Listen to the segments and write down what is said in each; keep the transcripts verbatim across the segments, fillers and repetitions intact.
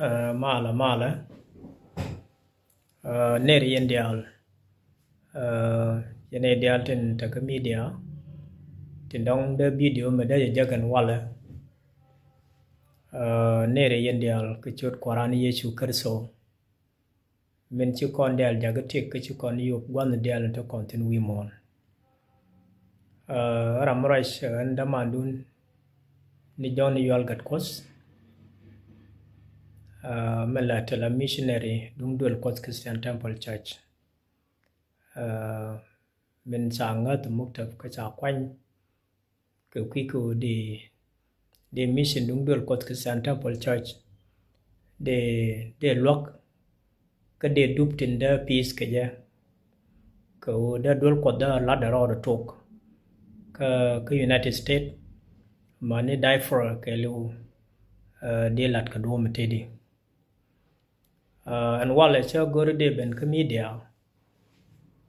Ɛ, malɛ, malɛ. Ɛ, ner yɛn diaal. Ɛ, yɛn ɛ diaal tin te kä media, tin dɔ̱ŋ dee video mi dee jɛ jek ɛn walɛ. Ɛ, ner yɛn diaal kɛ ciöt Kua̱ran Yecu Kritho. Min ci kɔn diaal jakä tik kä ci kɔn yop gua̱n diaal ni te kɔn thin wi̱i̱ muɔ̱ɔ̱n. Ɛ, ram mi ruac, ɛ, ɛn dämandun ni John Yual Gatkuɔth. Ɛ, mi la te la missionary duŋ duël Kuɔth Christian Temple Church. Ɛ, min ca ŋäth muktab kä ca kuany kɛ kui̱ kɛ ɣöö dee, dee mission duŋ duël Kuɔth Christian Temple Church dee, dee luäk kä dee dup tin dee peace kɛ jɛ. Kɛ ɣöö dee duël Kuɔth dee lat dee rɔɔdɛ tok kä, kä United States, mani diaspora kɛɛliw, ɛ, dee lat kɛ duɔ̱ɔ̱p mi tëëdi. Ɛ, ɛn walɛ cä go̱ri dee ben kä media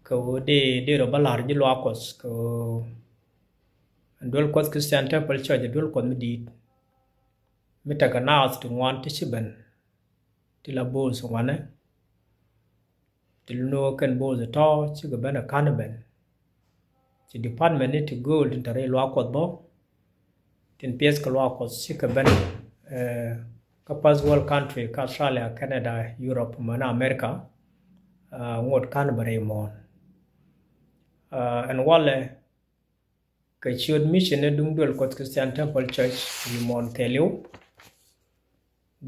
kɛ ɣöö dee, dee rɔ bä la̱r ji̱ luaak Kuɔth kɛ ɣöö ɛn duël Kuɔth Christian Temple Church ɛ duël Kuɔth mi di̱i̱t mi tekɛ naath ti ŋuan ti ci ben, ti la bo̱o̱th ŋuanɛ, ti luni ɣöö kɛn bo̱o̱th tɔ̱ cikɛ ben ɛ ka̱n ben. Ci department ni ti gööl tin te rɛy luaak Kuɔth bä, tin piɛth kɛ luaak Kuɔth cikɛ ben, ɛ, kä first world country kä Australia, Canada, Europe, män America, ɛ, ŋot ka̱n bä rɛy muɔ̱ɔ̱n. Ɛ, ɛn walɛ kɛ ciöt mission ni duŋ duël Kuɔth Christian Temple Church wi̱i̱ muɔ̱ɔ̱n kɛɛliw.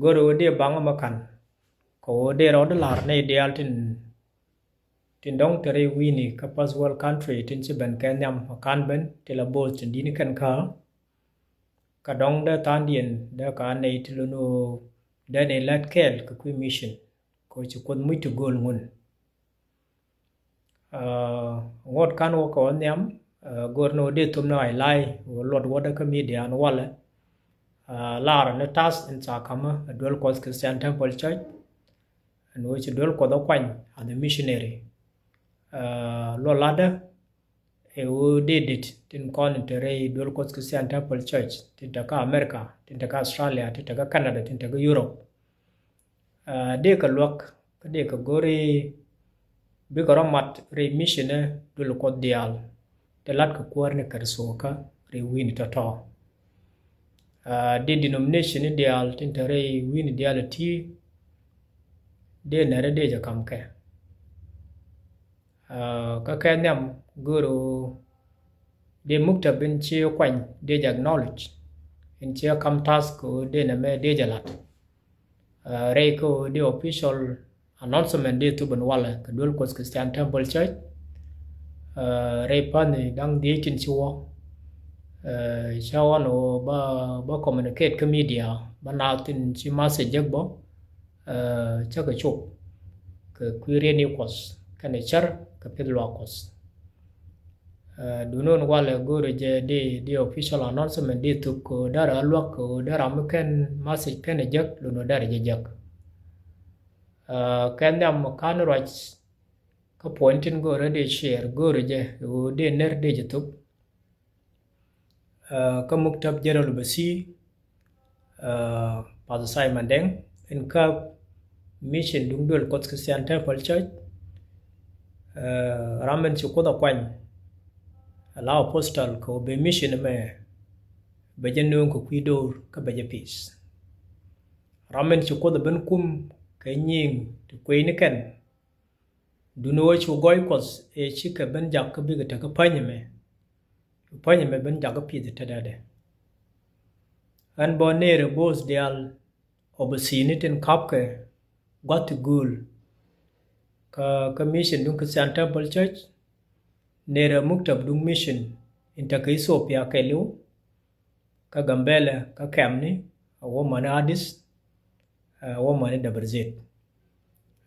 Go̱ri ɣöö dee baŋ ɛmɛ ka̱n kɛ ɣöö dee rɔɔdɛ la̱r nɛy diaal tin, tin dɔ̱ŋ te rɛy wi̱i̱ni kä first world country tin ci ben kɛ nhiam ɛ ka̱n ben ti la bo̱o̱th tin di̱t ni kɛn kä. Kä dɔ̱ŋ dee tha̱a̱ŋdiɛn dee ka nɛy ti luni ɣöö dee nɛy la̱t kɛɛl kɛ kui̱ mission kɛ ɣöö ci Kuoth muc ti gööl ŋun. Ɛ, ŋot ka̱n wä kɛ wä nhiam, ɛ, go̱r ni wä dee thom ni ɣa̱c la̱a̱c wä luɔt wädä kä media ni walɛ. Ɛ, la̱rä ni ta̱th in ca ka̱mä ɛ duel Kuɔth Christian Temple Church. Ɛn wä ci duel Kuɔth ɛ kuany as a missionary. Ɛ, luɔt la̱tdä ɛ wä dee dit tin kɔn in te rɛy duel Kuɔth Christian Temple Church tin te kä America, tin te kä Australia, tin te kä Canada, tin te kä Europe. Ɛ, dee kɛ luäk kä dee kɛ go̱ri bikɛ rɔ mat rɛy mission ni duel Kuɔth diaal ti lat kɛ kuäär ni Kritho kä rɛy wi̱i̱ni tɔ̱tɔ̱. Ɛ, dee denomination ni diaal tin te rɛy wi̱i̱ni diaal ti dee nɛrɛ dee jɛ kam kɛ. Ɛ, kä kɛ nhiam go̱ri ɣöö dee muktab in ci kuany dee jɛ acknowledge, in ci kam ta̱th kɛ ɣöö dee nɛmɛ dee jɛ la̱t. Ɛ, rɛy kä ɣöö dee official announcement dee thop in walɛ kɛ duel Kuɔth Christian Temple Church. Ɛ, rɛy päni da̱ŋ dhiec tin ci wä, ɛ, cä ɣɔn ɣöö bä, bä communicate kä media bä naath tin ci message jek bä, ɛ, cä kɛ cop kɛ kui̱ riet ni Kuɔth kɛnɛ cär kɛ pi̱th luaak Kuɔth. Ɛ, duŋni walɛ go̱o̱ri jɛ di, di official announcement di thuk kɛ ɣöö derɛ a luäk kɛ ɣöö derɛ a mi kɛn message kɛnɛ jek lun ɣöö derɛ jɛ jek. Ɛ, kɛ nhiam ka̱n ruac kä puɔ̱ny tin go̱o̱rä di share go̱o̱ri jɛ ɣöö di ner di jɛ thuk. Ɛ, kä muktab General Obasi, ɛ, Pastor Simon Deng, in kä mission duŋ duel Kuɔth Christian Temple Church, ɛ, ram in ci Kuoth a kuany, a la apostle kɛ ɣöö bɛ mission mɛ bɛ jɛ nööŋ kɛ kui̱ do̱r kä bɛ jɛ peace. Ram in ci Kuoth a ben kum kɛ nyiŋ ti kueynikɛn, duŋni ɣöö cu gɔɔy Kuɔth ëë cikɛ ben jak kä bikɛ te kä päny ɛmɛ. Cu päny ɛmɛ ben jak kä pi̱th tetdädɛ. Ɣän bä ner ɛ bo̱o̱th diaal Obasi ni tin ka̱pkɛ gua̱th ti gööl kä, kä mission duŋ Christian Temple Church, ner ɛ muktab duŋ mission in te kä Ethiopia kɛɛliw, kä Gambela, kä kɛmni, a wä mani Addis, ɛ, a wä mani Debre Zeit.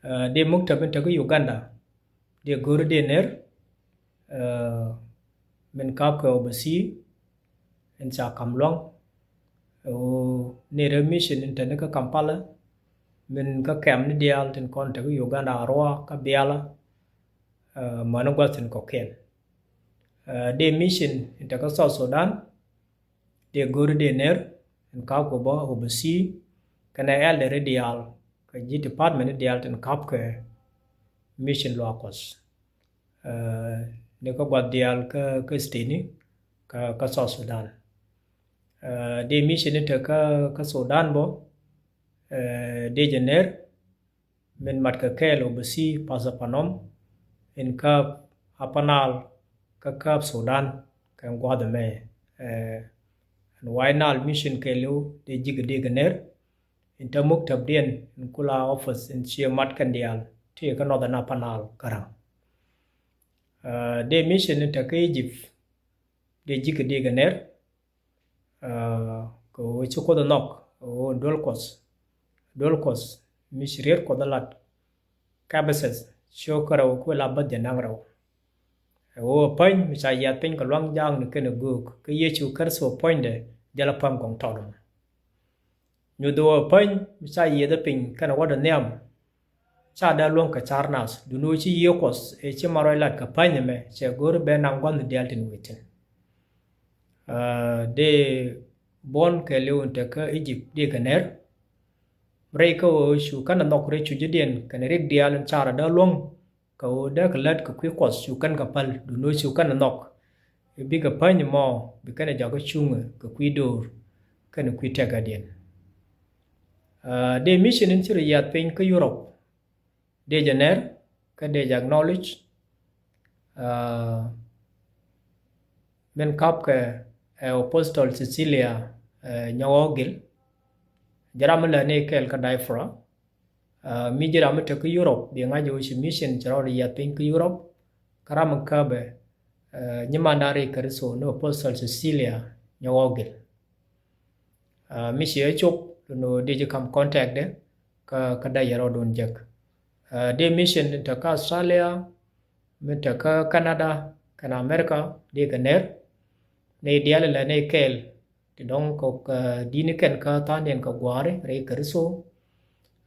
Ɛ, dee muktab in te kä Uganda, dee go̱ri dee ner, ɛ, min ka̱pkɛ Obasi in ca ka̱m lua̱ŋ. Ɛ, ɣöö ner ɛ mission in te ni kä Kampala, min kä kɛmni diaal tin kɔn te kä Uganda, Arua, kä Biala, ɛ, mani gua̱th tin kɔ̱kiɛn. Ɛ, dee mission in te kä South Sudan, dee go̱ri dee ner in ka̱pkɛ bä Obasi, kɛnɛ elder diaal kɛ ji̱ department diaal tin ka̱pkɛ mission luaak Kuɔth. Ni kä gua̱th diaal kä, kä state ni kä, kä South Sudan. Dee mission ni te kä, kä Sudan bä, dee jɛ ner min mat kɛ kɛɛl obesi Pastor Panom in käp Upper Nile kä käp Sudan kɛ gua̱th ɛmɛ. Ɛn White Nile mission kɛɛliw dee ji̱ kɛ dee kɛ ner in te muktabdiɛn in kula office in ciɛ mat kɛn diaal ti kä Northern Upper Nile käraŋ. Dee mission in te kä Egypt dee ji̱ kɛ dee kɛ ner. Kɛ ɣöö ci Kuoth ɛ nhɔk, ɣöö duel Kuɔth, duel Kuɔth mi ci riet Kuɔth ɛ lat. Kɛ Ephesus ciök kä rɛw kuɛ la bäth jɛ naŋ rɛw. Ɛ ɣöö ɛ päny mi ca yiath piny kɛ luaŋ jaakni kɛnɛ göök, kä Yecu Kritho puɔ̱nydɛ jälɛ päm kɔŋ tɔt ɛmɔ. Nyuth ɣöö ɛ päny mi ca yiath ɛ piny kɛnɛ wädɛ nhiam. Ca dee luäŋ kɛ car nath, duundɛ ɣöö ci Yiëë Kuɔth ëë ci ma ruac lat kɛ päny ɛmɛ, cɛ go̱r i̱ bɛ naŋ gua̱thni diaal tin wec thi̱n. Dee buɔ̱n kɛɛliw in te kä Egypt dee kɛ ner. Rɛy kä ɣöö cu kɛn ɛ nhɔk rɛy cucädiɛn kɛnɛ rik diaal in car ɛ dee luäŋ kɛ ɣöö dee kɛ lät kɛ kui̱ Kuɔth cu kɛn kɛ päl, duundɛ ɣöö cu kɛn ɛ nhɔk i̱ bikɛ päny ɛmɔ bi kɛn ɛ jakä cuŋɛ kɛ kui̱ do̱r kɛnɛ kui̱ tɛkädiɛn. Dee mission in ci rɔ yiath piny kä Europe dee jɛ ner kä dee jɛ acknowledge. Min ka̱pkɛ ɛ Apostle Cecilia Nyawagil. Jɛ ram mi lät ni kɛɛl kä diaspora. Mi ji̱ ram mi te kä Europe bi ŋa̱c ɣöö ci mission ci rɔ yiath piny kä Europe. Kä ram mi käpɛ nyimandan rɛy Kritho ni Apostle Cecilia Nyawagil. Mi ci ɛ cop ni ɣöö dee ji̱ ka̱m contact dɛ kä, kä dee yɛ rɔɔdun jek. Dee mission in te kä Australia, min te kä Canada kɛnɛ America dee kɛ ner. Nɛy diaal ilɛ nɛy kɛɛl ti dɔ̱ŋ kɛ di̱t ni kɛn kä tha̱a̱ŋdiɛn kɛ gua̱a̱ri rɛy Kritho,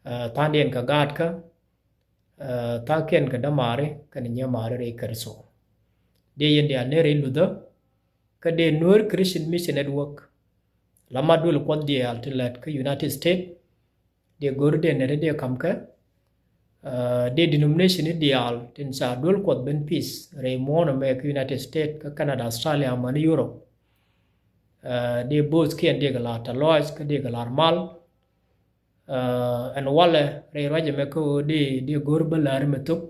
tha̱a̱ŋdiɛn kɛ gaatkä, tha̱a̱ŋkiɛn kɛ dämaari kɛnɛ nyimaari rɛy Kritho. Dee yɛn diaal ner rɛy luthä kä dee Nuer Christian Mission Network. La ma duel Kuɔth diaal ti lät kä United States. Dee go̱r dee ner dee ka̱m kɛ. Dee denomination ni diaal tin ca duel Kuɔth ben peace rɛy muɔ̱ɔ̱n ɛmɛ kä United States, kä Canada, Australia, amäni Europe. Dee both kiɛn dee kɛ lar tɛ̈th lɔaac kä dee kɛ lar mal. Ɛn walɛ rɛy ruac ɛmɛ kä ɣöö dee, dee go̱r bä läri mɛ thok.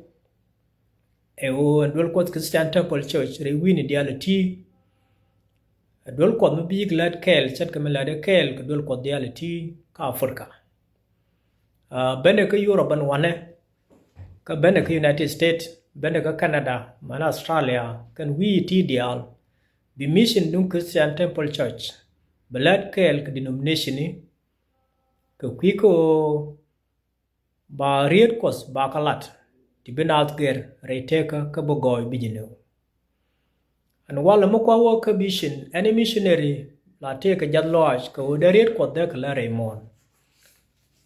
Ɛ ɣöö ɛn duel Kuɔth Christian Temple Church rɛy wi̱i̱ni diaal ɛ ti̱. Ɛ duel Kuɔth mi bi ji̱ kɛ lät kɛɛl ce̱tkɛ mi lätdɛ kɛɛl kɛ duel Kuɔth diaal ɛ ti̱ kä Africa. Benɛ kä Europe ɛn wanɛ, kä benɛ kä United States, benɛ kä Canada, amäni Australia, kɛn wi̱i̱ ti̱ diaal. Bi mission duŋ Christian Temple Church bɛ lät kɛɛl kɛ denominationi kɛ kui̱ kä ɣöö ba riet Kuɔth ba kɛ lat ti bi naath gɛr rɛy tekä kä bi gɔɔy bi ji̱ nööŋ. Ɛn walɛ mi kua wä kä mission, any missionary la tëëkɛ jath lɔaac kɛ ɣöö dee riet Kuɔth dee kɛ lät rɛy muɔ̱ɔ̱n.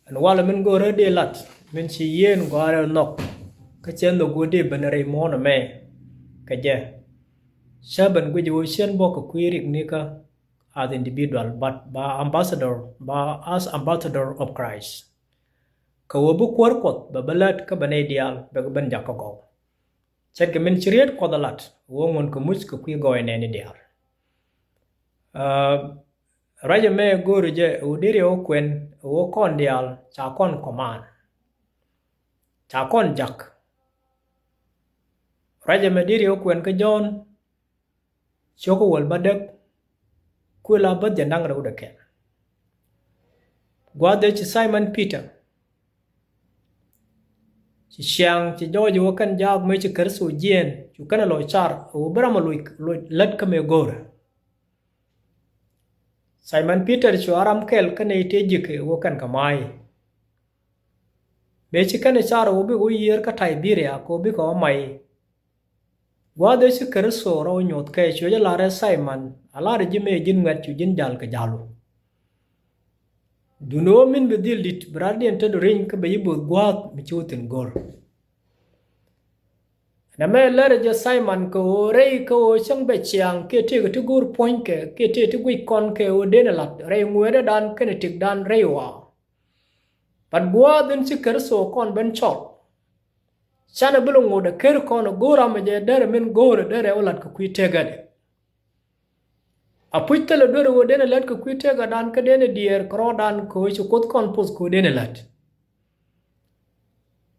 Ɛn walɛ min go̱o̱rä dee lat min ci yien gɔ̱a̱rɛ nhɔk kä cɛ nhök ɣöö dee ben rɛy muɔ̱ɔ̱n ɛmɛ kɛ jɛ. Cä ben guic ɣöö cien bä kɛ kui̱ rik nikä as individual, but ba ambassador, ba as ambassador of Christ. Kɛ ɣöö bi kuäär Kuɔth bɛ bä lät kä bɛ nɛy diaal bɛ kɛ ben jakä gɔw. Ce̱tkɛ min ci riet Kuɔth ɛ lat ɣöö ŋuɔ̱n kɛ muc kɛ kui̱ gɔɔy nɛɛni diaal. Ruac ɛmɛ go̱o̱ri jɛ ɣöö deri ɣä kuɛn ɣöö kɔn diaal ca kɔn command, ca kɔn jak. Ruac ɛmɛ deri ɣä kuɛn kä Jɔ̱ɔ̱n ciök wäl bädäk, kuël a bäth jɛ naŋ rɛw dɛ kɛl. Gua̱a̱th ëë ci Simon Peter ci ciaŋ ci jɔɔc ɣöö kɛn jaak mëë ci Kritho jiɛɛn cu kɛn ɛ lɔ car ɣöö bi ram ɛ loc, loc lät kä mëë go̱o̱rä. Simon Peter cu a ram kɛl kä nɛy tëë ji̱kɛ ɣöö kɛn kɛ ma̱a̱c. Mëë ci kɛn ɛ car ɣöö bikɛ wä yiër kä Tiberia kɛ ɣöö bikɛ wä mac. Gua̱a̱th ëë ci Kritho rɔw nyoth kɛ cuɛ jɛ lar ɛ Simon, a lar ji̱ mëë ji̱n ŋuɛ̈t cu ji̱n ja̱l kɛ ja̱lu. Duundɛ ɣöö min bi dhil di̱t bi rɔ̱diɛn tetdu riny kä bɛ ji̱ bo̱o̱th gua̱a̱th mi ci wä thi̱n go̱r. Nɛmɛ lärɛ jɛ Simon kɛ ɣöö rɛy kä ɣöö cäŋ bɛ ciaŋ kiɛ tëëkɛ ti go̱o̱r puɔ̱nykɛ kiɛ tëëkɛ ti guic kɔn kɛ ɣöö dënɛ la̱t rɛy ŋuɛ̈tdädan kɛnɛ tëkdan rɛy ɣɔaa. But gua̱a̱th in ci Kritho kɔn ben cɔl, canɛ bi lɛ ŋot ɛ ker kɔn ɛ go̱o̱r amɛ jɛ derɛ min go̱o̱r ɛ derɛ wä lat kɛ kui̱ tëkädɛ. A puc thilɛ duer ɣöö denɛ lät kɛ kui̱ tëkädan kä denɛ diɛɛr kɛ rɔɔdan kɛ ɣöö ci Kuoth kɔn poth kɛ ɣöö denɛ lät.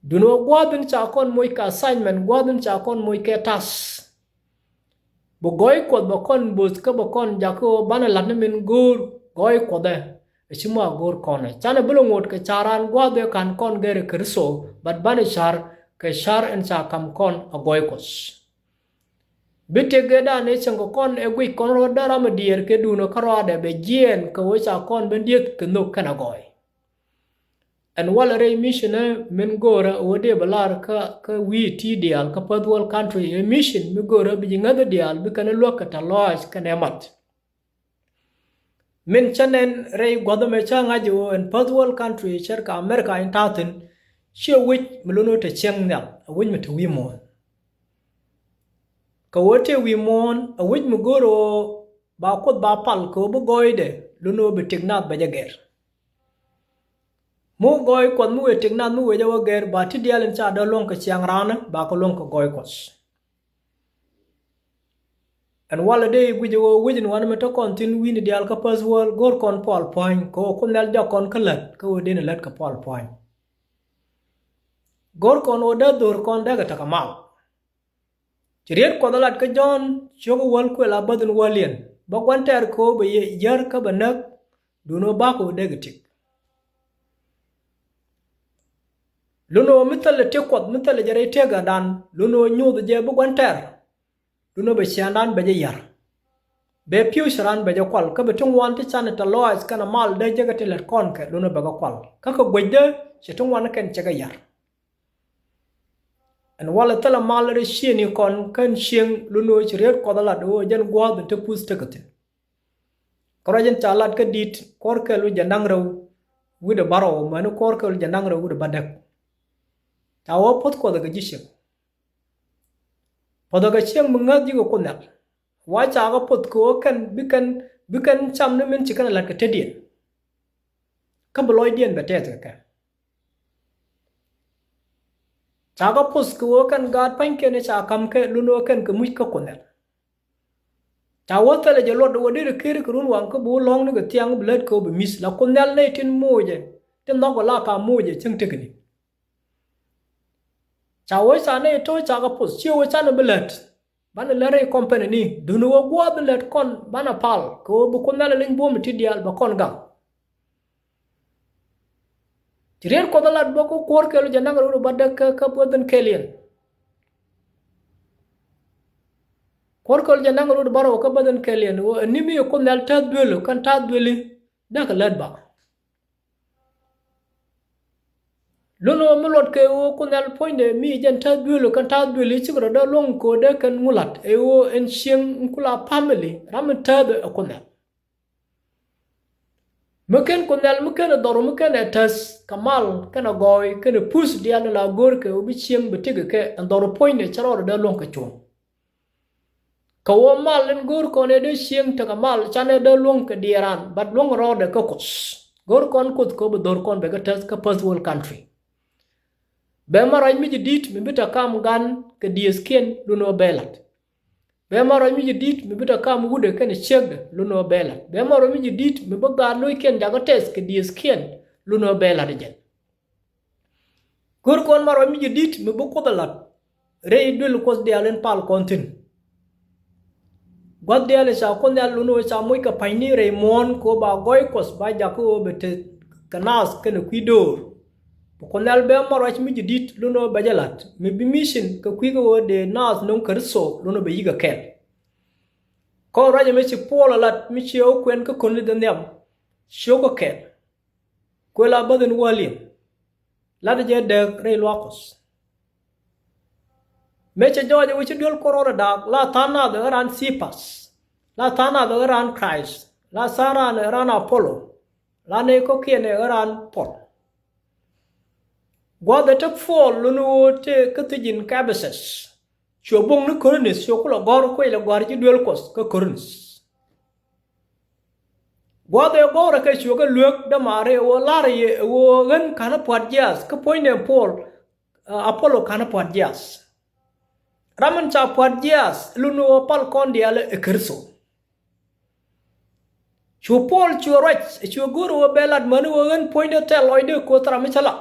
Duundɛ ɣöö gua̱a̱th in ca kɔn moc kɛ assignment, gua̱a̱th in ca kɔn moc kɛ task, bi gɔɔy Kuɔth bɛ kɔn bo̱th kä bɛ kɔn jakä ɣöö banɛ la̱t ni min go̱o̱r gɔɔy Kuɔth ɛ, ɛ ci mɔ a go̱o̱r kɔn ɛ. Canɛ bi lɛ ŋot kɛ ca̱r raan gua̱a̱th ɛ ka̱n kɔn gɛr ɛ Kritho, but banɛ ca̱r kɛ ca̱r in ca ka̱m kɔn a gɔɔy Kuɔth. Bi tëk gɛɛrdan ëë cieŋ kɛ kɔn ɛ guic kɔn rɔ̱ dee ram ɛ diɛɛr kɛ duundɛ kä rɔaadɛ bɛ jiɛɛn kɛ ɣöö ca kɔn ben dieth kɛ nhök kɛnɛ gɔɔy. Ɛn walɛ rɛy mission ɛ min go̱o̱rä ɣöö dee bɛ lar kä, kä wi̱i̱ ti diaal kä first world country, ɛ mission mi go̱o̱rä bi ji̱ ŋäth diaal bi kɛn luäk kɛ tɛ̈th lɔaac kɛnɛ mat. Min cä nɛn rɛy gua̱th ɛmɛ cä ŋa̱c ɣöö ɛn first world country cärkɛ America in ta̱a̱ thi̱n, ciɛ wec mi lun ɣöö te cieŋ nhial, ɛ wec mi te wi̱i̱ muɔ̱ɔ̱n. Kɛ ɣöö te wi̱i̱ muɔ̱ɔ̱n ɛ wec mi go̱o̱r ɣöö ba Kuoth ba pal kɛ ɣöö bi gɔɔydɛ lun ɣöö bi tëk nath bɛ jɛ gɛr. Mi wä gɔɔy Kuɔth mi wëë tëk nath mi wëë jɛ wä gɛr, ba ti diaal in ca dee luäŋ kɛ ciaŋ raanë ba kɛ luäŋ kɛ gɔɔy Kuɔth. Ɛn walɛ dee i̱ guic ɣöö wec in wanɛ mi te kɔn thi̱n wi̱i̱ni diaal kä first world, go̱o̱r kɔn pual pua̱ny kɛ ɣöö Kuoth Nhial jɔak kɔn kä lät kä ɣöö den lät kɛ pual pua̱ny. Go̱o̱r kɔn ɣöö dee dho̱r kɔn dee kɛ tekɛ mal. Ci riet Kuɔth ɛ lat kä Jɔ̱ɔ̱n ciök wäl kuël a bäth in wäliɛn, bä gua̱n tɛɛr kɛ ɣöö bɛ yɛ yär kä bɛ näk, duundɛ ɣöö bakɛ ɣöö dee kɛ tëk. Lun ɣöö mi thilɛ tëk Kuɔth, mi thilɛ jɛ rɛy tëkädan, lun ɣöö nyoth jɛ bi gua̱n tɛɛr, lun ɣöö bɛ ciaaŋdan bɛ jɛ yär. Bɛ pi̱w cɛ raan bɛ jɛ kual, kä bɛ ti ŋuan ti canɛ tɛ̈th lɔaac kɛnɛ mal dee jɛ kɛ ti lät kɔn kɛ, lun ɣöö bɛ kɛ kual. Kä kɛ guecdɛ cɛ ti ŋuan kɛn cɛ kɛ yär. Ɛn walɛ thilɛ mal rɛy ciëëŋni kɔn kɛn cieŋ, lun ɣöö ci riet Kuɔth ɛ lat ɣöö jɛn gua̱a̱th in te puth tekɛ thi̱n. Kä ruac in ca lat kä di̱t kuɔr kɛl wi̱cdɛ da̱ŋ rɛw wi̱cdɛ bärɔw, mäni kuɔr kɛl wi̱cdɛ da̱ŋ rɛw wi̱cdɛ bädäk. Ca wä puɔ̱th Kuɔth kɛ ji̱ ciek. Puɔ̱th kɛ cieŋ mi ŋäth ji̱ kɛ Kuoth Nhial. Wa ca kɛ puɔ̱th kɛ ɣöö kɛn bi kɛn, bi kɛn cam ni min ci kɛn ɛ la̱t kɛ tetdiɛn. Kä bi lɔcdiɛn bɛ tɛth kɛ kɛ. Ca kɛ puɔ̱th kɛ ɣöö kɛn gaat pa̱nykiɛn ca ka̱m kɛ, lun ɣöö kɛn kɛ muc kä Kuoth Nhial. Ca wä thilɛ jɛ luɔt ɣöö deri ker kɛ run waŋ kä bi wä lɔ̱ŋni kɛ thiaŋ bi lät kɛ ɣöö bi mi̱th, la Kuoth Nhial nɛy tin moocɛ, tin nhɔk ɣöö la ka moocɛ cäŋ tekni. Ca wä ca nɛy to̱ ca kɛ puɔ̱th, ciɛ wä canɛ bi lät. Banɛ lät rɛy company ni, duundɛ ɣöö gua̱a̱th in lät kɔn banɛ pal kɛ ɣöö bi Kuoth Nhial ɛ leny buɔ̱m ti diaal bɛ kɔn gaŋ. Ci riet Kuɔth ɛ lat bä kä kuɔr kɛl wi̱cdɛ da̱ŋ rɛw wi̱cdɛ bädäk kä, kä bäth in kɛl yɛn. Kuɔr kɛl wi̱cdɛ da̱ŋ rɛw wi̱cdɛ bärɔw kä bäth in kɛl yɛn, ɣöö ɛn ni mi ɛ Kuoth Nhial tɛth duëël kɛn ta̱a̱ duëëli, dee kɛ lät ba. Lun ɣöö mi luɔt kɛ ɣöö Kuoth Nhial puɔ̱nydɛ mi jɛn ta̱a̱ duëël kɛn ta̱a̱ duëëli cikɛ rɔ dee luäŋ kɛ ɣöö dee kɛn ŋu la̱t, ɛ ɣöö ɛn cieŋ in kula family ram in tääth ɛ Kuoth Nhial. Mi ken Kuoth Nhial, mi ken ɛ dhɔr, mi ken ɛ täth kɛ mal kɛnɛ gɔɔy kɛnɛ puth diaal in la go̱o̱r kɛ ɣöö bi cieŋ bi tekɛ kɛ, ɛn dhɔr puɔ̱nydɛ cɛ rɔɔdɛ dee luäŋ kɛ cuɔ̱ŋ. Kɛ ɣöö mal in go̱o̱r kɔn ɛ dee cieŋ tekɛ mal, canɛ dee luäŋ kɛ diɛɛran, but luäŋ rɔɔdɛ kä Kuoth. Go̱o̱r kɔn Kuoth kɛ ɣöö bi dho̱r kɔn bɛ kɛ täth kä first world country. Bɛ ma ruac mi ji̱ di̱t mi bi te kam gan kɛ diëëthkiɛn, lun ɣöö bɛ la̱t. Bɛ ma ruac mi ji̱ di̱t mi bi te kam wutdɛ kɛnɛ ciekdɛ, lun ɣöö bɛ la̱t. Bɛ ma ruac mi ji̱ di̱t mi bi gaat lo̱ckiɛn jakä tɛth kɛ diëëthkiɛn, lun ɣöö bɛ la̱t ɛ jɛn. Go̱o̱r kɔn ma ruac mi ji̱ di̱t mi bi Kuoth ɛ la̱t rɛy duël Kuɔth diaal in pal kɔn thi̱n. Gua̱th diaal ca Kuoth Nhial lun ɣöö ca moc kɛ pa̱nyni rɛy muɔ̱ɔ̱n kɛ ɣöö ba gɔɔy Kuɔth ba jakä ɣöö bɛ te kɛ naath kɛnɛ kui̱ döör. Bi Kuoth Nhial bɛ ma ruac mi ji̱ di̱t lun ɣöö bɛ jɛ la̱t mi bi mission kɛ kui̱ kɛ ɣöö dee naath nöŋ Kritho lun ɣöö bɛ yi̱k ɛ kɛɛl. Kɔn ruac ɛmɛ ci Puɔl ɛ lat mi ciɛ wä kuɛn kä Korinth nhiam, ciök kɛ kɛl. Kuël a bäth in wäliɛn. Lat jɛ dääk rɛy luaak Kuɔth. Mëë cɛ jɔɔc ɛ wä ci duel Kor rɔɔdɛ daak, la tha̱a̱ŋ nath ɛ ɣän raan Thipas, la tha̱a̱ŋ nath ɛ ɣän raan Kraist, la tha̱a̱ŋ raan ɛ raan Apolo, la nɛy kɔ̱kiɛn ɛ ɣän raan Puɔl. Gua̱a̱th ɛ te Puɔl lun ɣöö te kä thi̱ji̱n kä Ɛpɛthɛth. Cuɛ buɔ̱ŋ ni Korinth, cuɛ kulɛ gɔ̱r kuec lɛ gɔ̱a̱r ji̱ duel Kuɔth kä Korinth. Gua̱a̱th ëë gɔ̱rä kɛ cuɛ kɛ luek dämaari ɛ ɣöö la̱rä yɛ ɛ ɣöö ɣän /ka̱nä pua̱t jiaath, kä puɔ̱nydɛ ɛn Puɔl, ɛ, Apolo /ka̱nä pua̱t jiaath. Ram in ca pua̱t jiaath luni ɣöö pal kɔn diaal ɛ Kritho. Cu Puɔl cuɛ ruac, cuɛ go̱r ɣöö bɛ lat amäni ɣöö ɣän puɔ̱nydä thil lɔcdä kɛ ɣöö thil ram mi cä lak.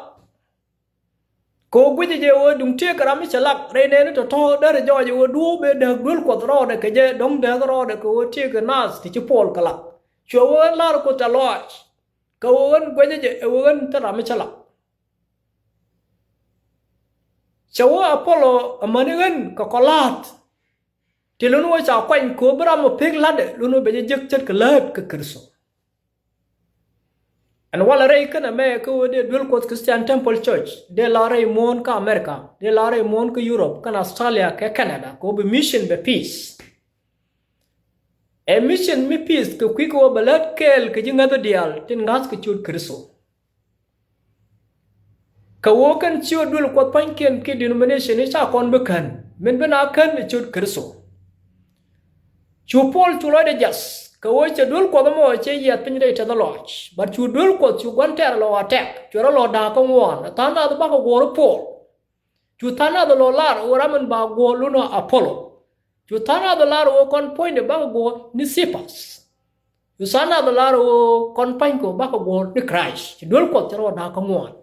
Kɛ ɣöö guicɛ jɛ ɣöö duŋ tëëkɛ ram mi cɛ lak, rɛy nɛɛni tɔ̱tɔ̱ derɛ jɔɔc ɣöö duɔ̱ɔ̱p ëë dääk duel Kuɔth rɔɔdɛ kɛ jɛ, dɔ̱ŋ dääk rɔɔdɛ kɛ ɣöö tëëkɛ naath ti ci Puɔl kɛ lak. Cuɛ wä ɣän la̱r Kuoth tɛ̈th lɔaac, kɛ ɣöö ɣän guicɛ jɛ ɛ ɣöö ɣän thil ram mi cä lak. Cɛ wä Apolo amäni ɣän kɛ kɔla̱a̱t ti luni ɣöö ca kuany kɛ ɣöö bi ram ɔ pek la̱tdɛ, luni ɣöö bɛ jɛ jek ce̱tkɛ läät kä Kritho. Ɛn walɛ rɛy kɛnɛ mɛ kä ɣöö dee duel Kuɔth Christian Temple Church, dee la rɛy muɔ̱ɔ̱n kä America, dee la rɛy muɔ̱ɔ̱n kä Europe, kɛnɛ Australia, kɛ Canada, kɛ ɣöö bi mission bɛ peace. Ɛ mission mi peace kɛ kui̱ kɛ ɣöö bɛ lät kɛɛl kɛ ji̱ ŋäthä diaal tin ŋa̱th kɛ ciöt Kritho. Kɛ ɣöö kɛn ciöt duel Kuɔth pua̱nykiɛn kiɛ denomination i̱ /ca kɔn bi kän, min bi naath kän ɛ ciöt Kritho. Cu Puɔl cu lɔcdɛ jiath kɛ ɣöö cɛ duel Kuɔth ɛmɔ cɛ yiath piny rɛy tɛ̈th lɔaac. But cu duel Kuɔth cu gua̱n tɛ̈r lɔ attack, cuɛ rɔ lɔ da̱a̱k kä ŋuan. Ɛ tha̱a̱ŋ nath bakɔ guɔ̱ɔ̱r i̱ Puɔl. Cu tha̱a̱ŋ nath lɔ lar ɣöö ram in ba guɔ̱ɔ̱r luni ɣöö Apolo. Cu tha̱a̱ŋ nath lar ɣöö kɔn puɔ̱nydɛ bakɔ guɔ̱ɔ̱r ni Cephas. Cu tha̱a̱ŋ nath lar ɣöö kɔn pua̱nykɔ bakɔ guɔ̱ɔ̱r ni Christ. Ci duel Kuɔth cɛ rɔ da̱a̱k kä ŋuan.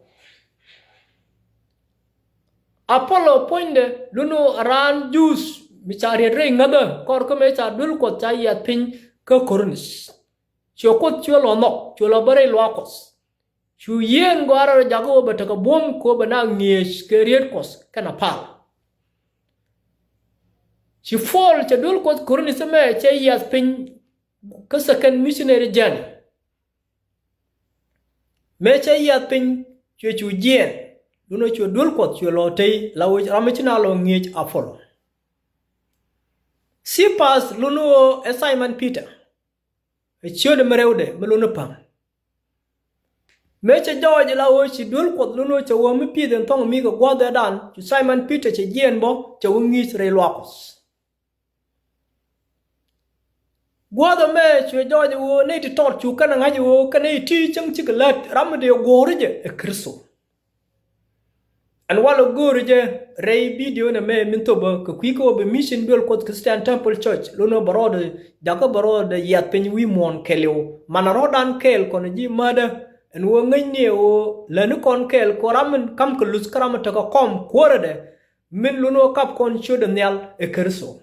Apolo puɔ̱nydɛ luni ɣöö raan Juudh mi ca riet rɛy ŋäthä, kɔr kä mëë ca duel Kuɔth ca yiath piny kä Korinth. Cuɛ Kuoth cuɛ lɔ nhɔk, cuɛ lɔ bä rɛy luaak Kuɔth. Cu yieen gɔaa rɛl jakä ɣöö bɛ tekɛ buɔ̱m kɛ ɣöö bɛ naath ŋi̱eec kɛ riet Kuɔth kɛnɛ pal. Ci Puɔl cɛ duel Kuɔth Korinth ɛmɛ cɛ yiath piny kä second missionary journey. Mëë cɛ yiath piny, cuɛ cu jiɛɛn, luni ɣöö cuɛ duel Kuɔth cuɛ lɔ tey, la ɣöö ram mi ci naath lɔ ŋi̱eec Apolo. Cephas luni ɣöö ɛ Simon Peter, ɛ ciötdɛ mi rɛwdɛ mi luni Päm. Mëë cɛ jɔɔc ɛ la ɣöö ci duel Kuɔth luni ɣöö cɛ wä mi pi̱i̱th ɛn thɔŋ mi kɛ gua̱a̱th ëëdan, cu Simon Peter cɛ jiɛɛn bä, cɛ wä ŋi̱i̱c rɛy luaak Kuɔth. Gua̱a̱th ɛmɛ cuɛ jɔɔc ɛ ɣöö nɛy ti tɔt cu kɛn ɛ ŋa̱c ɛ ɣöö kɛn nɛy ti cäŋ cikɛ lät, ram mi dee guɔ̱ɔ̱r jɛ ɛ Kritho. Ɛn walɛ go̱o̱ri jɛ rɛy video nɛmɛ min thopä kɛ kui̱ kä ɣöö bi mission duel Kuɔth Christian Temple Church luni ɣöö bɛ rɔɔdɛ jakä bɛ rɔɔdɛ yiath piny wi̱i̱ muɔ̱ɔ̱n kɛɛliw. Manɛ rɔ̱dan kɛɛl kɔn ji̱ määtdä ɛn ɣöö ŋäcni ɛ ɣöö lätni kɔn kɛɛl kɛ ɣöö ram in ka̱mkɛ luth kä ram in tekɛ kɔm kuäärädɛ min luni ɣöö kap kɔn ciötdɛ nhial ɛ Kritho.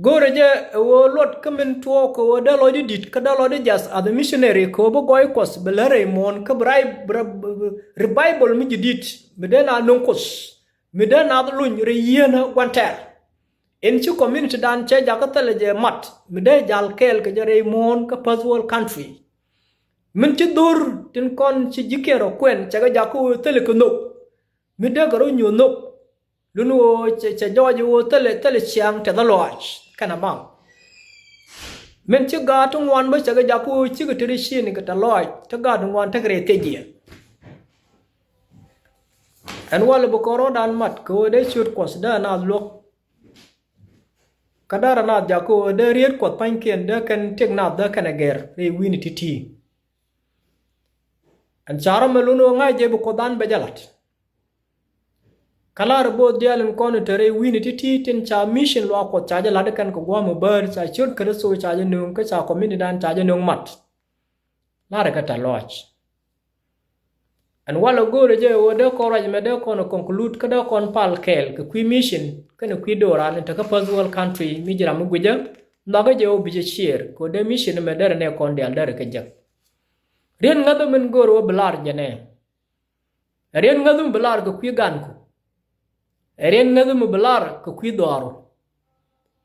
Go̱o̱rɛ jɛ ɛ ɣöö luɔt kä min tuɔɔk kɛ ɣöö dee lɔcdä di̱t kä dee lɔcdä jiath as a missionary kɛ ɣöö bi gɔɔy Kuɔth bi lät rɛy muɔ̱ɔ̱n kä bi ray, bi ray, bi, revival mi ji̱ di̱t mi dee naath nöŋ Kuoth, mi dee naath luny rɛy yieenä gua̱n tɛ̈r. In ci community dan cɛ jakä thilɛ jɛ mat mi dee jal kɛɛl kɛ jɛ rɛy muɔ̱ɔ̱n kä first world country. Min ci dho̱r tin kɔn ci ji̱kiɛn rɔ kuɛn cɛ kɛ jakä ɣöö thilɛ kɛ nhök. Mi dee kɛ rɔ nyuɔ̱th nhök. Luni ɣöö cɛ, cɛ jɔɔc ɣöö thilɛ, thilɛ ciaŋ tɛ̈th lɔaac kɛnɛ maŋ. Min ci gaat ti ŋuan bä cɛ kɛ jakä ɣöö cikɛ te rɛy ciëëŋ kɛ tɛ̈th lɔaac, te gaat ti ŋuan tekɛ rɛy thiec jiɛn. Ɛn walɛ bi kɔn rɔ̱dan mat kɛ ɣöö dee ciöt Kuɔth dee naath luäk. Kä dee rɔ naath jakä ɣöö dee riet Kuɔth pua̱nykiɛn dee kɛn tëk nath dee kɛn ɛ gɛr rɛy wi̱i̱ni ti̱ti̱. Ɛn ca rɔ mɛ luni ɣöö ŋa̱c jɛ bi Kuothdan bɛ jɛ la̱t. Kä la̱rä bo̱o̱th diaal in kɔn in te rɛy wi̱i̱ni ti̱ti̱ tin ca mission luaak Kuɔth ca jɛ la̱t kɛn kɛ gua̱a̱th mi bäär, ca ciöt Kritho ca jɛ nööŋ kä ca community dan ca jɛ nööŋ mat. La̱rä kɛ tɛ̈th lɔaac. Ɛn walɛ go̱o̱rɛ jɛ ɣöö dee kɔn ruac mɛ dee kɔn ɛ conclude kä dee kɔn pal kɛɛl kɛ kui̱ mission kɛnɛ kui̱ do̱ran in tekä first world country mi ji̱ ram mi guicä, nhɔakä jɛ ɣöö bi jɛ share kɛ ɣöö dee mission mɛ derɛ nɛy kɔn diaal derɛ kɛ jek. Riet ŋäthä min go̱o̱rɛ ɣöö bi lar jɛ nɛ. Ɛ riet ŋäthä mi bi lar kɛ kui̱ ganku. Ɛ riet ŋäthä mi bi lar kɛ kui̱ dhɔaaru.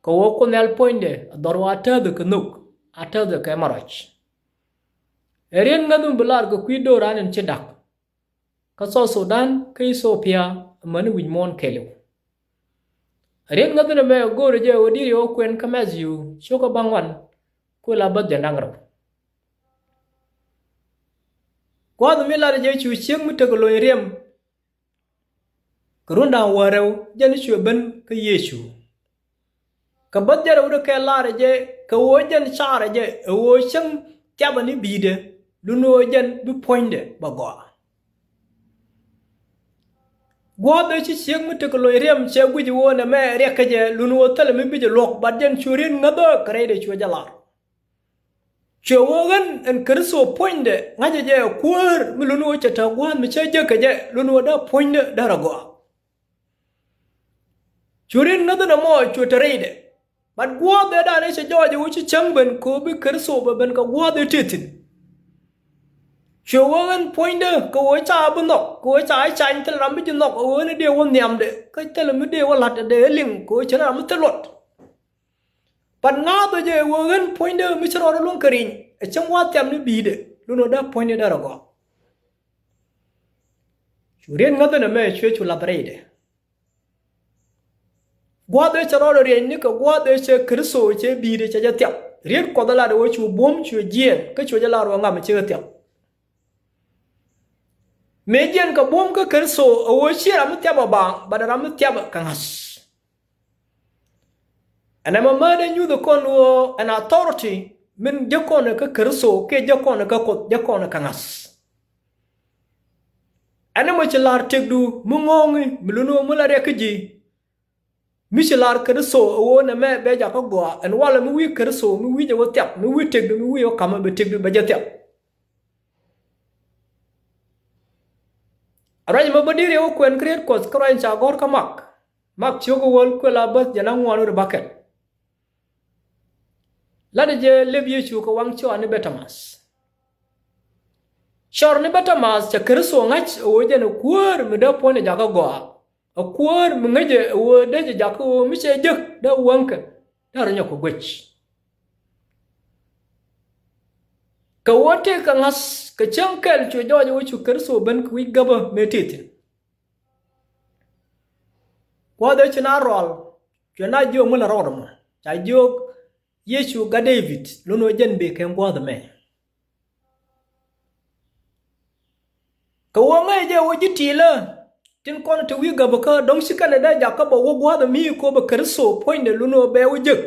Kɛ ɣöö Kuoth Nhial puɔ̱nydɛ ɛ dhɔr ɣöö a tääthɛ kɛ nhök, a tääthɛ kɛ marac. Ɛ riet ŋäthä mi bi lar kɛ kui̱ do̱ran in ci da̱k. Kä South Sudan, kä Ethiopia, amäni wi̱c muɔ̱ɔ̱n kɛɛliw. Ɛ riet ŋäthä nɛmɛ ɛ go̱o̱rɛ jɛ ɣöö deri ɣä kuɛn kä Matthew, cio̱kä bäŋuan, kuɛ la bäth jiɛn da̱ŋ rɛw. Gua̱a̱th mi lat jɛ cu ciek mi tekɛ lony riɛm. Kɛ run da̱ŋ wäl rɛw jɛn cuɛ ben kä Yecu. Kɛ bäth jɛn rɛw di kɛ lar jɛ kɛ ɣöö jɛn carɛ jɛ ɛ ɣöö cäŋ thiapɛ ni bi̱i̱dɛ, luni ɣöö jɛn bi puɔ̱nydɛ bɛ gɔaa. Gua̱a̱th ëë ci ciek mi tekɛ loc riɛm cɛ guic ɣöö nɛmɛ riɛk kä jɛ, luni ɣöö thilɛ mi bi jɛ luɔ̱k, bat jɛn cu riet ŋäthä kɛ rɛydɛ cuɛ jɛ lar. Cuɛ ɣöö ɣän ɛn Kritho puɔ̱nydɛ ŋa̱cä jɛ ɛ kuäär mi luni ɣöö cɛ te gua̱a̱th mi cä jek kɛ jɛ, luni ɣöö dee puɔ̱nydɛ dee rɔ gɔaa. Cu riet ŋäthä nɛmɔ cuɛ te rɛydɛ. Bat gua̱a̱th ëëdan ëë cɛ jɔɔc ɛ ɣöö ci cäŋ ben kɛ ɣöö bi Kritho bɛ ben kɛ gua̱a̱th ëë tëë thi̱n. Cuɛ ɣöö ɣän puɔ̱nydä kɛ ɣöö ca bi nhɔk, kɛ ɣöö ca cany, thilɛ ram bi ji̱ nhɔk ɛ ɣöö ɣän ɛ dee wä nhiamdɛ, kä thilɛ mi dee wä la̱t ɛ dee liŋ kɛ ɣöö cɛ ni ram mi thil luɔt. Bat ŋa̱a̱thä jɛ ɛ ɣöö ɣän puɔ̱nydä mi ci rɔɔdɛ luäŋ kɛ ri̱ny, ɛ cäŋ wa̱a̱ thiam ni bi̱i̱dɛ, luni ɣöö dee puɔ̱nydɛ dee rɔ gɔaa. Cu riet ŋäthä nɛmɛ cuɛ cu lath rɛydɛ. Gua̱a̱th ëë cɛ rɔɔdɛ riɛnyni kɛ gua̱a̱th ëë cɛ Kritho cɛ bi̱i̱dɛ cɛ jɛ thiap. Riet Kuɔth ɛ lat ɛ ɣöö cu buɔ̱m cuɛ jiɛɛn, kä cuɛ jɛ lar ɣöö ŋa mi cikɛ thiap. Mëë jiɛɛn kɛ buɔ̱m kä Kritho ɛ ɣöö /ciɛ ram mi thiapɛ baaŋ, bat ɛ ram mi thiapɛ kɛ ŋa̱th. Ɛn ɛmɛ määtdɛ nyuthɛ kɔn ɣöö ɛn authority min jek kɔn kä Kritho kiɛ jek kɔn kä Kuoth, jek kɔn kä ŋa̱th. Ɛn ɛmɔ ci la̱r tëkdu mi ŋɔ̱ɔ̱ŋi mi luni ɣöö mi la riɛk kä ji̱, mi ci la̱r Kritho ɛ ɣöö nɛmɛ bɛ jakä gɔaa. Ɛn walɛ mi wi̱i̱ Kritho, mi wi̱i̱ jɛ wä thiap, mi wi̱i̱ tëkdu, mi wi̱i̱ wä ka̱mä, bɛ tëkdu bɛ jɛ thiap. Ruac ɛmɛ bä deri ɛ wä kuɛn kä riet Kuɔth kä ruac in ca gɔ̱r kä Mak. Mak ciök ɛ wäl kuël a bäth jiɛn aŋuan wi̱cdɛ bäkɛl. Latdɛ jɛ lep Yecu kɛ waŋ cɔaani Bɛtɛmath. Cɔr ni Bɛtɛmath cɛ Kritho ŋa̱c ɛ ɣöö jɛn ɛ kuäär mi dee puɔ̱nydɛ jakä gɔaa. Ɛ kuäär mi ŋäcɛ ɛ ɣöö dee jɛ jakä ɣöö mi cɛ jek dee wäŋkɛ dee rɔ nyɔk kɛ guec. Kɛ ɣöö tëëkɛ ŋa̱th kɛ cäŋ kɛl cuɛ jɔɔc ɛ ɣöö cu Kritho ben kɛ wi̱c gäbä mëë tëë thi̱n. Gua̱a̱th ëë ci na rual cuɛ na jiök mi la rɔɔdɛ mɔ, ca jiök Yecu gat David, luni ɣöö jɛn bëë kɛn gua̱a̱th ɛmɛ. Kɛ ɣöö ŋäcɛ jɛ ɣöö ji̱ ti̱i̱lä tin kɔn te wi̱i̱ gäpäkä, dɔ̱ŋ /ci kɛn ɛ dee jakä bɛ wä gua̱a̱th ɛmɛ kɛ ɣöö bɛ Kritho puɔ̱nydɛ, luni ɣöö bɛ wä jek.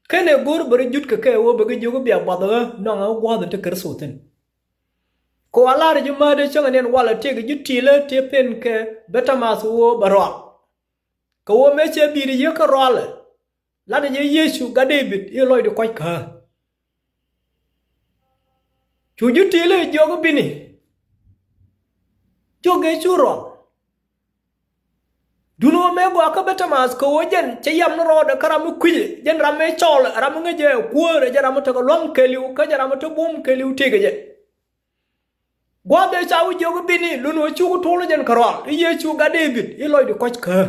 /Kenɛ go̱r bɛ rɔ jut kɛ kɛ ɣöö bɛ kɛ jiök i̱ bia buath ɣä nɔŋɛ wä gua̱a̱th in te Kritho thi̱n. Kɛ ɣöö a la̱rä ji̱ määtdä cäŋɛ ni ɛn walɛ tëëkɛ ji̱ ti̱i̱lä tëë pen kɛ Bɛtɛmath ɣöö bɛ rual. Kɛ ɣöö mëë cɛ bi̱i̱dɛ yiëë kä rualɛ, latdɛ jɛ Yecu gat David i̱ lɔcdu kɔ̱a̱c kä ɣä. Cu ji̱ ti̱i̱lä jiök i̱ bini. Jiök ëë cu rual. Duundɛ ɣöö mëë gɔaa kä Bɛtɛmath kɛ ɣöö jɛn cɛ yam ni rɔɔdɛ kä ram mi kui̱cɛ, jɛn ram mëë cɔɔl, ram mi ŋäcɛ ɛ kuäär, ɛ jɛn ram mi tekɛ lua̱ŋ kɛɛliw, kä jɛn ram mi te buɔ̱m kɛɛliw tëëkɛ jɛ. Gua̱a̱th ëë ca wä jiök i̱ bini, luni ɣöö cukɛ tuɔɔl jɛn kɛ rual i̱ Yecu gat David i̱ lɔcdu kɔ̱a̱c kä ɣä.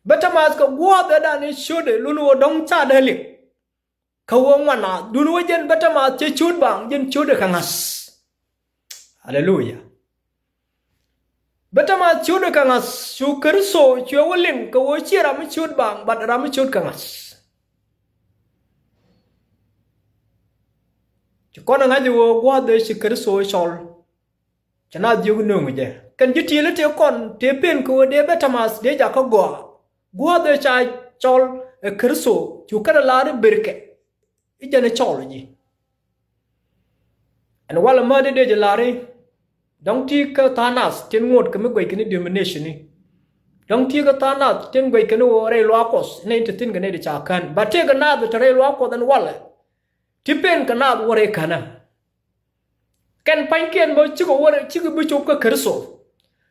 Bɛtɛmath kɛ gua̱a̱th ëëdan ëë ciötdɛ, luni ɣöö dɔ̱ŋ /ca dee liŋ. Kɛ ɣöö ŋuan naath, duundɛ ɣöö jɛn Bɛtɛmath /cɛ ciöt baaŋ, jɛn ciötdɛ kɛ ŋa̱th. Aleluya. Bɛtɛmath ciötdɛ kɛ ŋa̱th, cu Kritho cuɛ wä liŋ kɛ ɣöö /ciɛ ram mi ciöt baaŋ, bat ram mi ciöt kɛ ŋa̱th. Ci kɔn ɛ ŋa̱c ɛ ɣöö gua̱a̱th ëë ci Kritho cɔl, cɛ naath jiök i̱ nööŋɛ jɛ. Kɛn ji̱ ti̱i̱lä tëë kɔn tëë pen kɛ ɣöö dee Bɛtɛmath dee jakä gɔaa. Gua̱a̱th ëë ca cɔl ɛ Kritho, cu kɛn ɛ lar i̱ berkɛ i̱ jɛn ɛ cɔl ɛ ji̱. Ɛn walɛ määtdä dee jɛ lar i̱ dɔ̱ŋ ti̱i̱ kä tha̱a̱ŋ nath tin ŋot kɛ mi guɛckɛ ni denomination ni. Dɔ̱ŋ ti̱i̱ kä tha̱a̱ŋ nath tin guɛckɛ ni ɣöö rɛy luaak Kuɔth nɛy ti thi̱n kɛ nɛy ti ca kän. Bat tëëkɛ naath te rɛy luaak Kuɔth ɛn walɛ ti pen kɛ naath wä rɛy känä. Kɛn pa̱nykiɛn bä cikɛ wä rɛy, cikɛ bi cop kä Kritho.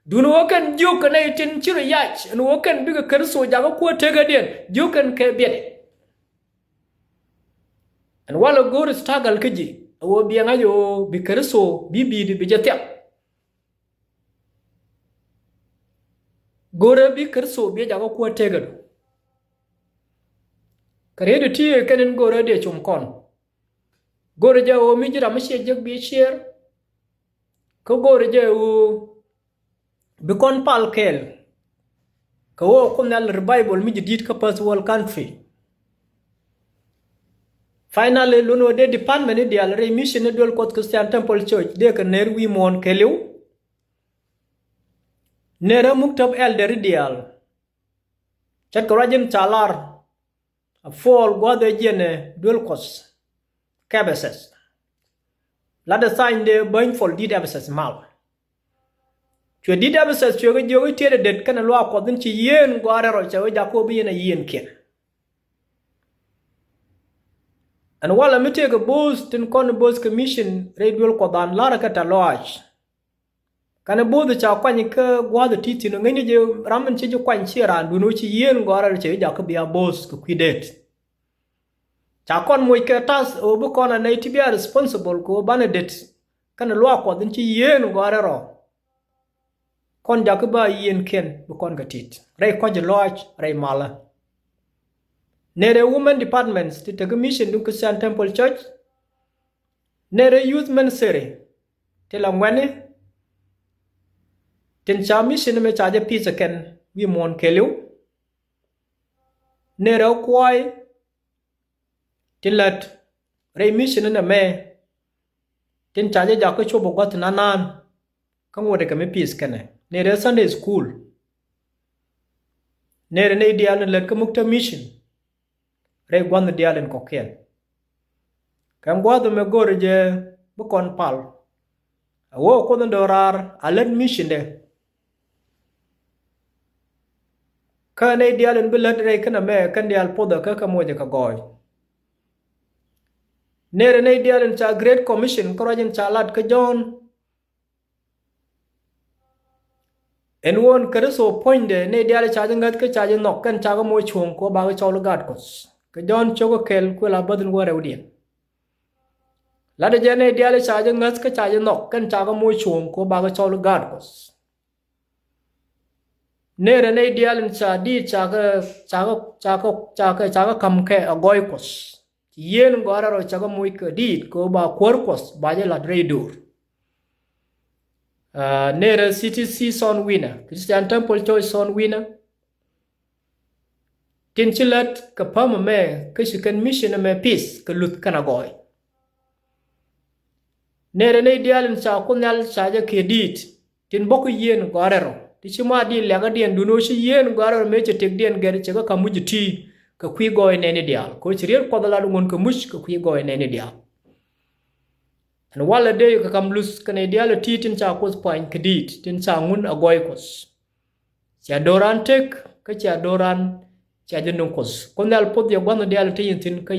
Duundɛ ɣöö kɛn jiök kɛ nɛy tin ci rɔ yac ɛn ɣöö kɛn bikɛ Kritho jakä kuäär tekädiɛn, jiök kɛn kɛ biɛt. Ɛn walɛ go̱o̱r struggle kä ji̱ ɛ ɣöö biɛ ŋa̱c ɣöö bi Kritho, bi bi̱i̱di bi jɛ thiap. Go̱o̱rɛ bi Kritho biɛ jakä kuäär tekädu. Kɛ riet ti ti kɛn in go̱o̱rɛ dee com kɔn. Go̱o̱rɛ jɛ ɣöö mi ji̱ ram mi ciɛ jek bi ciɛɛr. Kä go̱o̱rɛ jɛ ɣöö bi kɔn pal kɛɛl. Kɛ ɣöö Kuoth Nhial revival mi ji̱ di̱t kä first world country. Finally, lun ɣöö dee department i̱ diaal rɛy mission i̱ duel Kuɔth Christian Temple Church dee kɛ ner wi̱i̱ muɔ̱ɔ̱n kɛɛliw. Nerä muktäp elder i̱ diaal. Ce̱tkɛ ruac in ca lar, a Puɔl gua̱a̱th ɛ jiɛn ɛ duel Kuɔth kä Ɛpɛthɛth. Latdɛ tha̱a̱nydɛ bäny Puɔl di̱t Ɛpɛthɛth mal. Cuɛ di̱t Ɛpɛthɛth cuɛ kɛ jiök i̱ tiɛt ɛ det kɛnɛ luaak Kuɔth in ci yieen gɔaa rɛl rɔ, cɛ wee jakä ɣöö bi yɛn a yieenkiɛn. Ɛn walɛ mi tëëkɛ bo̱o̱th tin kɔn bo̱o̱th kɛ mission rɛy duel Kuɔth an la̱rä kɛ tɛ̈th lɔaac. Kɛnɛ bo̱o̱th ca kuany kä gua̱a̱th ɛ ti̱thi̱n ɔ, ŋäcni jɛ ram in ci ji̱ kuany ciɛ raandun ɣöö ci yieen gɔaa rɛl rɔ, cɛ wee jakä bi a bo̱o̱th kɛ kui̱ deet. Ca kɔn moc kɛ ta̱th ɣöö bi kɔn a nɛy ti bi a responsible kɛ ɣöö banɛ det kɛnɛ luaak Kuɔth in ci yieen gɔaa rɛl rɔ. Kɔn jakä ba yieenkiɛn bi kɔn kɛ ti̱t rɛy kɔ̱c lɔaac rɛy malä. Nërɛ women departments ti te kä mission duŋ Christian Temple Church. Nërɛ youth ministry ti la ŋuɛ̈ni, tin ca mission ɛmɛ ca jɛ pi̱th ɛ kɛn wi̱i̱ muɔ̱ɔ̱n kɛɛliw. Nërɛ kuay tin lät rɛy mission ɛn ɛmɛ, tin ca jɛ jakä cop ɛ gua̱th nanan kä ŋotdɛ kɛ mi pi̱th kɛnɛ. Nërɛ Sunday school. Nërɛ nɛy diaal in lät kä mukta mission rɛy gua̱th diaal in kɔ̱kiɛn. Kɛ gua̱th ɛmɛ go̱o̱rɛ jɛ bi kɔn pal. A wee Kuoth in do̱raar a lät mission dɛ. Kä nɛy diaal in bi lät rɛy kɛn ɛmɛ kɛn diaal pothɛ kä kɛ mocɛ kɛ gɔɔy. Nërɛ nɛy diaal in ca Great Commission kä ruac in ca lat kä Jɔ̱ɔ̱n. Ɛn ɣöö Kritho puɔ̱nydɛ nɛy diaal ca jɛ ŋäth kä ca jɛ nhɔk kɛn ca kɛ moc cuɔ̱ɔ̱ŋ kɛ ɣöö ba kɛ cɔl i̱ gaat Kuɔth. Kɛ Jɔ̱ɔ̱n cio̱k kɛl kuël a bäth in wäl rɛwdiɛn. Latdɛ jɛ nɛy diaal ca jɛ ŋäth kä ca jɛ nhɔk kɛn ca kɛ moc cuɔ̱ɔ̱ŋ kɛ ɣöö ba kɛ cɔl i̱ gaat Kuɔth. Nërɛ nɛy diaal in ca diit ca kɛ, ca kɛ, ca kɛ, ca kɛ, ca kɛ ka̱m kɛ a gɔɔy Kuɔth. Ci yieen gɔaa rɛl rɔ ca kɛ moc kɛ diit kɛ ɣöö ba kuäär Kuɔth ba jɛ la̱t rɛy do̱r. Ah, nërɛ C T C sound winner, Christian Temple Church sound winner. Tin ci lät kɛ päm ɛmɛ kä ci kɛn mission ɛmɛ pi̱th kɛ luth kɛn a gɔɔy. Nërɛ nɛy diaal in ca Kuoth Nhial ca jɛ kiɛ diit tin bä kä yieen gɔaa rɛl rɔ. Ti ci ma diit liakädiɛn duundɛ ɣöö ci yieen gɔaa rɛl rɔ mëë cɛ tëkdiɛn gɛr cɛ kɛ ka̱m wi̱c iti kɛ kui̱ gɔɔy nɛɛni diaal. Kɛ ɣöö ci riet Kuɔth lat ŋun kɛ muc kɛ kui̱ gɔɔy nɛɛni diaal. Ɛn walɛ dee kɛ ka̱m luth kɛ nɛy diaal iti tin ca Kuoth puany kɛ diit tin ca ŋun a gɔɔy Kuɔth. Cia do̱ran tëk kä cia do̱ran cia jɛ nuŋ Kuoth. Kuoth Nhial poth yɛ gua̱th diaal ti nyin thi̱n kä